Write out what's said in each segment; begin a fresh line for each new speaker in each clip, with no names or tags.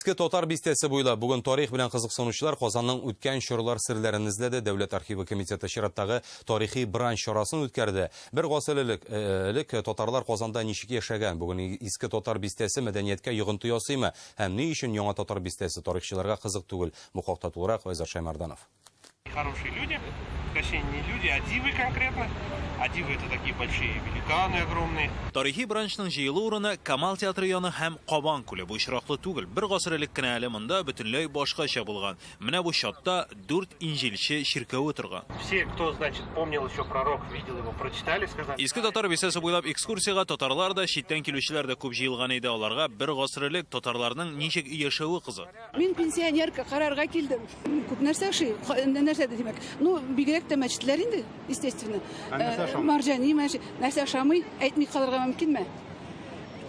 Иске Татар бистәсе буйлап бүген тарих белән кызыксынучылар Казанның үткән чорлар серләрен эзләде. Дәүләт архивы комитеты чираттагы тарихи бранч чарасын үткәрде. Бер гасыр элек, э, элек татарлар Казанда ничек яшәгән? Бүген Иске Татар бистәсе мәдәнияткә йогынты ясыймы? Һәм ни өчен Яңа Татар бистәсе тарихчыларга кызык түгел? Бу хакта тулырак Айзат Шаймарданов.
Хорошие люди, точнее, не люди, а дивы конкретно. А дивы — это такие большие великаны огромные.
Тарихи бранчның җыелу урыны Камал театры яны һәм Кабан күле. Бу очраклы түгел. Бер гасыр элек кенә әле монда бөтенләй башкача булган. Менә бу чатта дүрт инҗилче чиркәве торган.
Все, кто, значит, помнил еще пророк, видел его, прочитали, сказали.
Иске Татар бистәсе буйлап экскурсиягә татарлар да, читтән килүчеләр дә күп җыелган иде. Аларга бер гасыр элек татарларның ничек яшәве кызык.
Мин пенсионерка, карарга килдем. Күп нәрсә ошый. Нәрсә димәк? Ну, бигрәк тә мәчетләр инде, естественно. Марҗани мәчет. Нәрсә ошамый, әйтми калырга мөмкинме?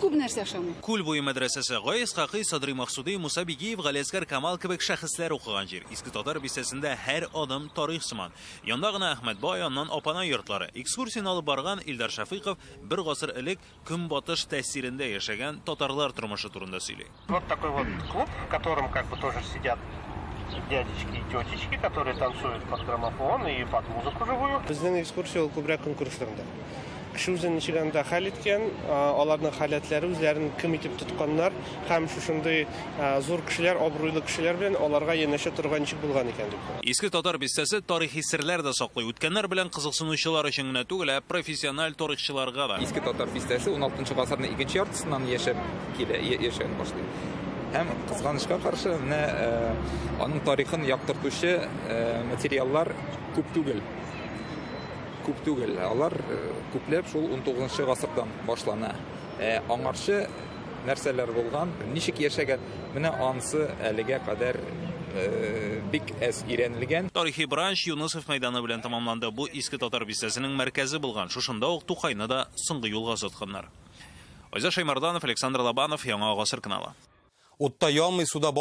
Күп нәрсә ошамый.
Күл буе мәдрәсәсе, Гай Исхакый, Садри Максуди, Муса Бигиев, Галиәсгар Камал кебек шәхесләр укыган җир. Иске Татар бистәсендә һәр адым тарих сыман. Янда гына Әхмәт бай, аннан Апанай йортлары. Экскурсияне алып барган Илдар Шәфыйков бер гасыр элек Көнбатыш тәэсирендә яшәгән татарлар тормышы турында сөйли.
Вот такой вот клуб, в котором как бы тоже сидят дядечки и тетечки, которые танцуют под граммофон и под музыку живую. Безнең экскурсия ул күбрәк көнкүреш турында. Кеше үзен ничек анда хәл иткән, аларның халәтләре, үзләрен кем итеп тотканнар һәм шушындый зур кешеләр, абруйлы кешеләр белән аларга янәшә торырга ничек булган икән дип.
Иске Татар бистәсе тарихи серләр дә саклый. Үткәннәр белән кызыксынучылар өчен генә түгел, ә профессиональ тарихчыларга да.
Иске Татар бистәсе уналтынчы гасырның икенче яртысыннан яшәп килә, яшәвен башлый. Һәм кызганычка каршы, менә аның тарихын яктыртучы материаллар күп түгел. Күп түгел. Алар күпләп шул унтугызынчы гасырдан башлана. Ә аңарчы нәрсәләр булган, ничек яшәгән, менә ансы әлегә кадәр бик әз өйрәнелгән.
Тарихи бранч Юнысов мәйданы белән тәмамланды. Бу Иске Татар бистәсенең мәркәзе булган. Шушында ук Тукайны да соңгы юлга озатканнар. Айза Шәймарданов, Александр Лобанов, Яңа Гасыр каналы.
Утта янмый, суда батмый.